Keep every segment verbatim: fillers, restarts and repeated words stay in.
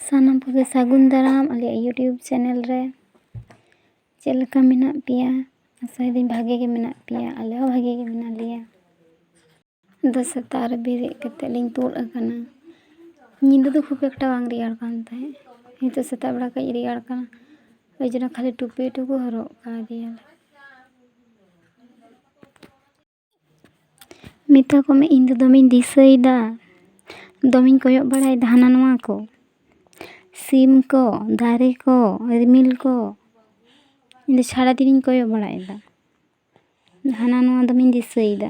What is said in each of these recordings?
ᱥᱟᱱᱟᱢ ᱠᱚᱜᱮ ᱥᱟᱹᱜᱩᱱ ᱫᱟᱨᱟᱢ ᱟᱞᱮᱭᱟᱜ YouTube channel ᱨᱮ᱾ ᱪᱮᱫ ᱞᱮᱠᱟ ᱢᱮᱱᱟᱜ ᱯᱮᱭᱟ? ᱟᱥᱟᱭᱮᱫᱟᱹᱧ ᱵᱷᱟᱜᱮ ᱜᱮ ᱢᱮᱱᱟᱜ ᱯᱮᱭᱟ, ᱟᱞᱮ ᱦᱚᱸ ᱵᱷᱟᱜᱮ ᱜᱮ ᱢᱮᱱᱟᱜ ᱞᱮᱭᱟ᱾ ᱫᱚ ᱥᱮᱛᱟᱜ ᱨᱮ ᱵᱮᱨᱮᱫ ᱠᱟᱛᱮᱫ ᱞᱤᱧ ᱛᱩᱫ ᱟᱠᱟᱱᱟ᱾ ᱧᱤᱫᱟᱹ ᱫᱚ ᱠᱷᱩᱵ ᱮᱠᱴᱟ ᱵᱟᱝ ᱨᱮᱭᱟᱲ ᱠᱟᱱ ᱛᱟᱦᱮᱸᱫ, ᱱᱤᱛᱚᱜ ᱥᱮᱛᱟᱜ ᱵᱮᱲᱟ ᱠᱟᱹᱡ ᱨᱮᱭᱟᱲ ᱠᱟᱱᱟ᱾ ᱳᱭ ᱡᱚᱱᱱᱚ ᱠᱷᱟᱹᱞᱤ ᱴᱩᱯᱤ ᱴᱩᱠᱩ ᱦᱚᱨᱚᱜ ᱠᱟᱫᱮᱭᱟᱞᱮ᱾ ᱢᱮᱛᱟ ᱠᱚᱢᱮ, ᱤᱧ ᱫᱚ ᱫᱚᱢᱮᱧ ᱫᱤᱥᱟᱹᱭᱮᱫᱟ, ᱫᱚᱢᱮᱧ ᱠᱚᱭᱚᱜ ᱵᱟᱲᱟᱭᱮᱫᱟ ᱦᱟᱱᱟ ᱱᱚᱣᱟ ᱠᱚ, ᱥᱤᱢ ᱠᱚ, ᱫᱟᱨᱮ ᱠᱚ, ᱨᱤᱢᱤᱞ ᱠᱚ᱾ ᱤᱧ ᱫᱚ ᱥᱟᱨᱟᱫᱤᱱᱤᱧ ᱠᱚᱭᱚᱜ ᱵᱟᱲᱟᱭᱮᱫᱟ, ᱦᱟᱱᱟ ᱱᱚᱣᱟ ᱫᱚᱢᱮᱧ ᱫᱤᱥᱟᱹᱭᱮᱫᱟ᱾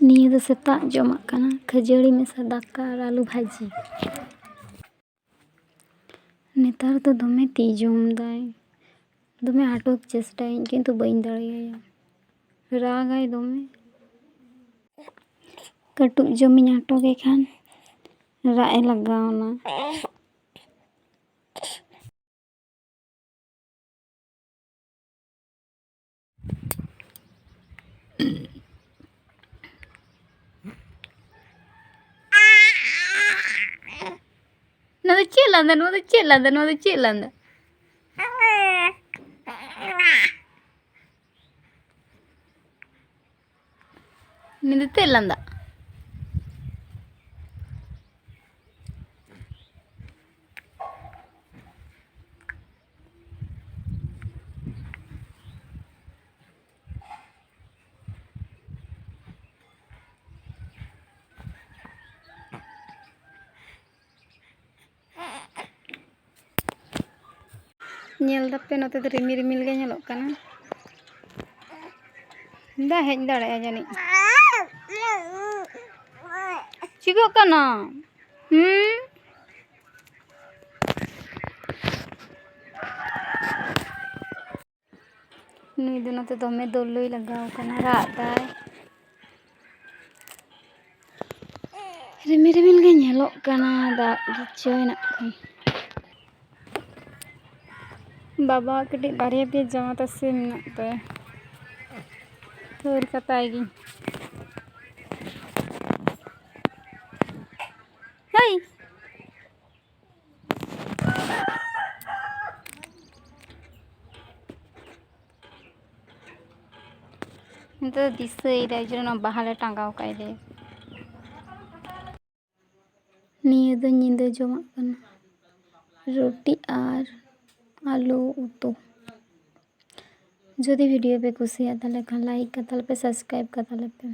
ᱱᱤᱭᱟᱹ ᱫᱚ ᱥᱮᱛᱟᱜ ᱡᱚᱢᱟᱜ ᱠᱟᱱᱟ, ᱠᱷᱟᱹᱡᱟᱹᱲᱤ ᱢᱮᱥᱟ ᱫᱟᱠᱟ ᱟᱨ ᱟᱹᱞᱩ ᱵᱷᱟᱹᱡᱤ᱾ ᱱᱮᱛᱟᱨ ᱫᱚ ᱫᱚᱢᱮ ᱛᱤ ᱡᱚᱢ ᱫᱟᱭ, ᱫᱚᱢᱮ ᱟᱴᱚᱠ ᱪᱮᱥᱴᱟᱭᱟᱹᱧ, ᱠᱤᱱᱛᱩ ᱵᱟᱹᱧ ᱫᱟᱲᱮᱭᱟᱭᱟ, ᱨᱟᱜᱟᱭ ᱫᱚᱢᱮ᱾ ᱠᱟᱹᱴᱩᱵ ᱡᱚᱢᱤᱧ ᱟᱴᱚᱠᱮ ᱠᱷᱟᱱ ᱨᱟᱜ ᱮ ᱞᱟᱜᱟᱣᱱᱟ᱾ ᱱᱚᱣᱟ ᱫᱚ ᱪᱮᱫ ᱞᱟᱸᱫᱟ? ᱱᱚᱣᱟ ᱫᱚ ᱪᱮᱫ ᱞᱟᱸᱫᱟ? ᱱᱚᱣᱟ ᱫᱚ ᱪᱮᱫ ᱞᱟᱸᱫᱟ? ᱩᱱᱤ ᱫᱚ ᱪᱮᱫ ᱞᱟᱸᱫᱟ? ᱧᱮᱞ ᱫᱟᱯᱮ, ᱱᱚᱛᱮ ᱫᱚ ᱨᱤᱢᱤᱞ ᱨᱤᱢᱤᱞ ᱜᱮ ᱧᱮᱞᱚᱜ ᱠᱟᱱᱟ᱾ ᱫᱟᱜ ᱦᱮᱡ ᱫᱟᱲᱮᱭᱟᱜᱼᱟ ᱡᱟᱹᱱᱤᱡ᱾ ᱪᱤᱠᱟᱹᱜ ᱠᱟᱱᱟ? ᱦᱩᱸ? ᱱᱩᱭ ᱫᱚ ᱱᱚᱛᱮ ᱫᱚᱢᱮ ᱫᱚᱞᱞᱚᱭ ᱞᱟᱜᱟᱣ ᱠᱟᱱᱟ, ᱨᱟᱜ ᱫᱟᱭ᱾ ᱨᱤᱢᱤᱞ ᱨᱤᱢᱤᱞ ᱜᱮ ᱧᱮᱞᱚᱜ ᱠᱟᱱᱟ, ᱫᱟᱜ ᱜᱮᱪᱚᱭ ᱱᱟᱜ ᱠᱷᱟᱱ᱾ ᱵᱟᱵᱟ ᱠᱟᱹᱴᱤᱡ ᱵᱟᱨᱭᱟ ᱯᱮᱭᱟ ᱡᱟᱢᱟ ᱛᱟᱥᱮ ᱢᱮᱱᱟᱜ ᱛᱟᱭᱟ, ᱛᱷᱟᱹᱨ ᱠᱟᱛᱟᱭ ᱜᱤᱧ᱾ ᱦᱮᱭ! ᱱᱤᱛᱚᱜ ᱫᱚ ᱫᱤᱥᱟᱹᱭᱮᱫᱟᱭ ᱡᱮ ᱚᱱᱟ ᱵᱟᱦᱟ ᱞᱮ ᱴᱟᱸᱜᱟᱣ ᱠᱟᱜᱼᱟ ᱞᱮ᱾ ᱱᱤᱭᱟᱹ ᱫᱚ ᱧᱤᱫᱟᱹ ᱡᱚᱢᱟᱜ ᱠᱟᱱᱟ, ᱨᱩᱴᱤ ᱟᱨ ᱟᱹᱞᱩ ᱩᱛᱩ᱾ ᱡᱩᱫᱤ video ᱯᱮ ᱠᱩᱥᱤᱭᱟᱜᱼᱟ, ᱛᱟᱦᱚᱞᱮ ᱠᱷᱟᱱ like ᱠᱟᱛᱟᱞᱮ ᱯᱮ, subscribe ᱠᱟᱛᱟᱞᱮ ᱯᱮ᱾